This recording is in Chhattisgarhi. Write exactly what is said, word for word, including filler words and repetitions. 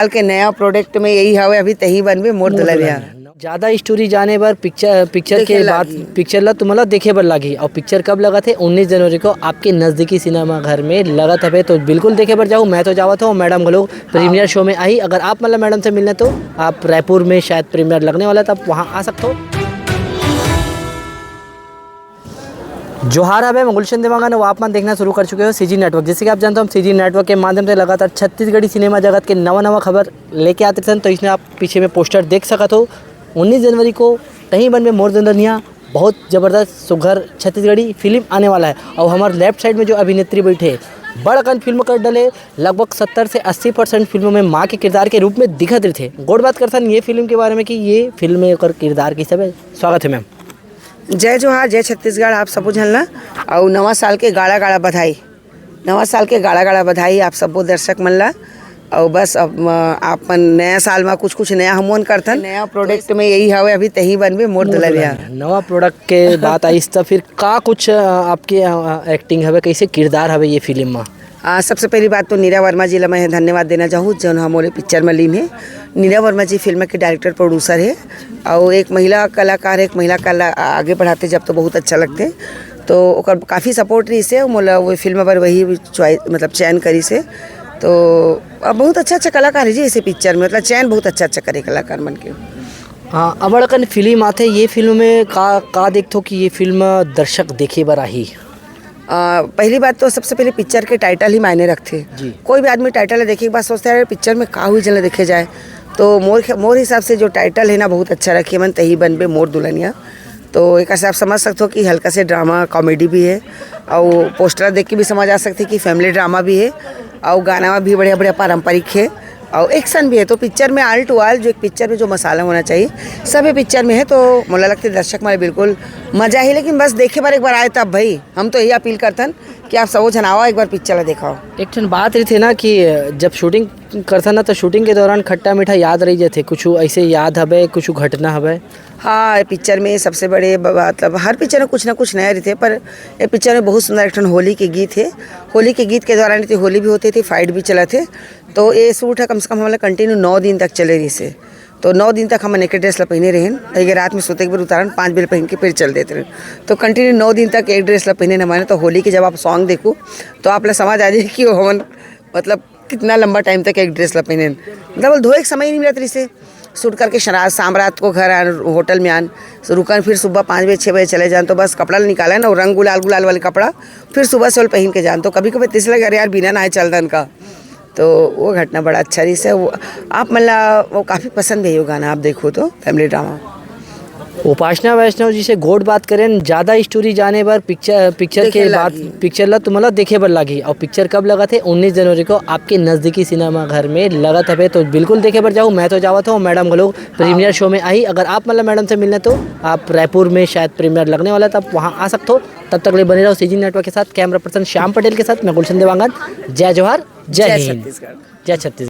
साल के नया प्रोडक्ट में यही हवे, अभी तही बनबे मोर दुल्हनिया। ज्यादा स्टोरी जाने बर पिक्चर पिक्चर देखे के बाद लागही। पिक्चर ला तुमन ला देखे बर लागही। और पिक्चर कब लगत हे? उन्नीस जनवरी को आपके नजदीकी सिनेमा घर में लगत हवे, तो बिल्कुल देखे बर जाहू। मैं तो जावत हूँ, मैडम घलो प्रीमियर शो में आही। अगर आप मतलब मैडम से मिलना तो आप रायपुर में शायद प्रीमियर लगने वाला है, तो आप वहाँ आ सकते हो। जोहार हवे, मैं गुलशन देवांगन, अउ आप मन देखना शुरू कर चुके हो सीजी नेटवर्क। जैसे कि आप जानते हो, हम सीजी नेटवर्क के माध्यम से लगातार छत्तीसगढ़ी सिनेमा जगत के नवा नवा खबर लेके आते रहन। तो इसमें आप पीछे में पोस्टर देख सकत हो, उन्नीस जनवरी को तहीं बनबे मोर दुल्हनिया, बहुत जबरदस्त सुघर छत्तीसगढ़ी फिल्म आने वाला है। और हमारे लेफ्ट साइड में जो अभिनेत्री बैठे, बड़ अकन फिल्म कर डले, लगभग सत्तर से अस्सी परसेंट फिल्म में माँ के किरदार के रूप में दिखत रहिथे। गोठ बात करथन ये फिल्म के बारे में कि ये फिल्म में ओकर किरदार कैसे हवे। स्वागत है मैम। जय जोहार, जय छत्तीसगढ़, आप सबो झन ला, अउ नवा साल के गाड़ा गाड़ा बधाई। नवा साल के गाड़ा गाड़ा बधाई आप सबो दर्शक मन ला। अउ बस अब, अ, आप मन नया साल मा कुछ कुछ नया हमन करथन। नया प्रोडक्ट में यही हवे, अभी तही बनबे मोर दुल्हनिया। नवा प्रोडक्ट के बात आइस त फिर का कुछ, अ, आपके, अ, एक्टिंग हवे, कैसे किरदार हवे ये फिल्म मा? आ, सबसे पहली बात तो नीरा वर्मा जी ला मैं धन्यवाद देना चाहूँ, जौन हमोले पिक्चर में लीन है। नीरा वर्मा जी फिल्म के डायरेक्टर प्रोड्यूसर है, और एक महिला कलाकार है, एक महिला कला आगे बढ़ाते जब तो बहुत अच्छा लगते। तो ओकर काफ़ी सपोर्ट रही से मोला वो फिल्म बर वही चॉइस, मतलब चयन करी से। तो अब बहुत अच्छा अच्छा कलाकार है जी इसे पिक्चर में, मतलब चयन बहुत अच्छा अच्छा करे कलाकार मन के। हाँ, अबड़ अकन फिल्म आथे, ये फिल्म में का का देखथो कि ये फिल्म दर्शक देखे बर आही? आ, पहली बात तो सबसे पहले पिक्चर के टाइटल ही मायने रखथे। जी। कोई भी आदमी टाइटल देखे के बाद सोचता है, "अरे, पिक्चर में का हुई, चला देखे जाए।" तो मोर ख्या-, मोर हिसाब से जो टाइटल है ना, बहुत अच्छा रखे मन, तही बनबे मोर दुल्हनिया। तो एक से आप समझ सकते हो कि हल्का से ड्रामा कॉमेडी भी है, और पोस्टर देख के भी समझ आ सकते कि फैमिली ड्रामा भी है, और गाना भी बढ़िया बढ़िया पारंपरिक है, और एक्शन भी है। तो पिक्चर में all to all जो एक पिक्चर में जो मसाला होना चाहिए, सभी पिक्चर में है। तो मोला लगता है दर्शक मारे बिल्कुल मजा ही, लेकिन बस देखे बार एक बार आए तब भाई। हम तो यही अपील करथन कि आप सबो झन आवा, एक बार पिक्चर ला देखाओ। एक ठन बात रहिथे ना कि जब शूटिंग करथन ना, तो शूटिंग के दौरान खट्टा मीठा याद रह जाथे। कुछ ऐसे याद हवे, कुछ घटना हवे? हाँ, ये पिक्चर में सबसे बड़े ब-, मतलब हर पिक्चर में कुछ ना कुछ नया रहिथे, पर ये पिक्चर में बहुत सुंदर एक ठन होली के गीत है। होली के गीत के दौरान इतनी होली भी होती थी, फाइट भी चला थे। तो ये सूट है, कम से कम हमारे कंटिन्यू नौ दिन तक चले रही से। तो नौ दिन तक हम एक ड्रेस ला पहने रहेन, एक रात में सोते एक बार उतारन, पाँच बेर पहन के फिर चल देते रहेन। तो कंटिन्यू नौ दिन तक एक ड्रेस ला पहने हमारे। तो होली के जब आप सॉन्ग देखो, तो आप ला समझ आ जाए कि वो हमन, मतलब, कितना लंबा टाइम तक एक ड्रेस ला पहने, मतलब धोए के समय नहीं मिलत रही से। शूट करके शरा-, शाम रात को घर आन, होटल में आन, रुकन, फिर सुबह पाँच बजे, छः बजे चले जान, तो बस कपड़ा ला निकालन और रंग गुलाल, गुलाल वाले कपड़ा फिर सुबह से ओला पहन के जान। तो कभी कभी तीस लगे, "अरे यार, बिना नहाए चल दन का।" तो वो घटना बड़ा अच्छा रही से। वो आप मन ला वो काफ़ी पसंद है, ये गाना आप देखो तो फैमिली ड्रामा। उपासना वैष्णव जी से गोठ बात करें, ज्यादा स्टोरी जाने बर पिक्चर, पिक्चर देखे के बाद लागही। पिक्चर ला तुमन ला देखे बर लागही। और पिक्चर कब लगत है? उन्नीस जनवरी को आपके नजदीकी सिनेमा घर में लगत हवे, तो बिल्कुल देखे बर जाहू। मैं तो जावत हूँ, मैडम घलो प्रीमियर शो में आही। अगर आप मतलब मैडम से मिलना तो आप रायपुर में शायद प्रीमियर लगने वाला है, तो आप वहाँ आ सकते हो। तब तक ले बने रहो सीजी नेटवर्क के साथ। कैमरा पर्सन श्याम पटेल के साथ मैं गुलशन देवांगन। जय जोहार, जय जय हिंद। छत्तीसगढ़। जय छत्तीसगढ़।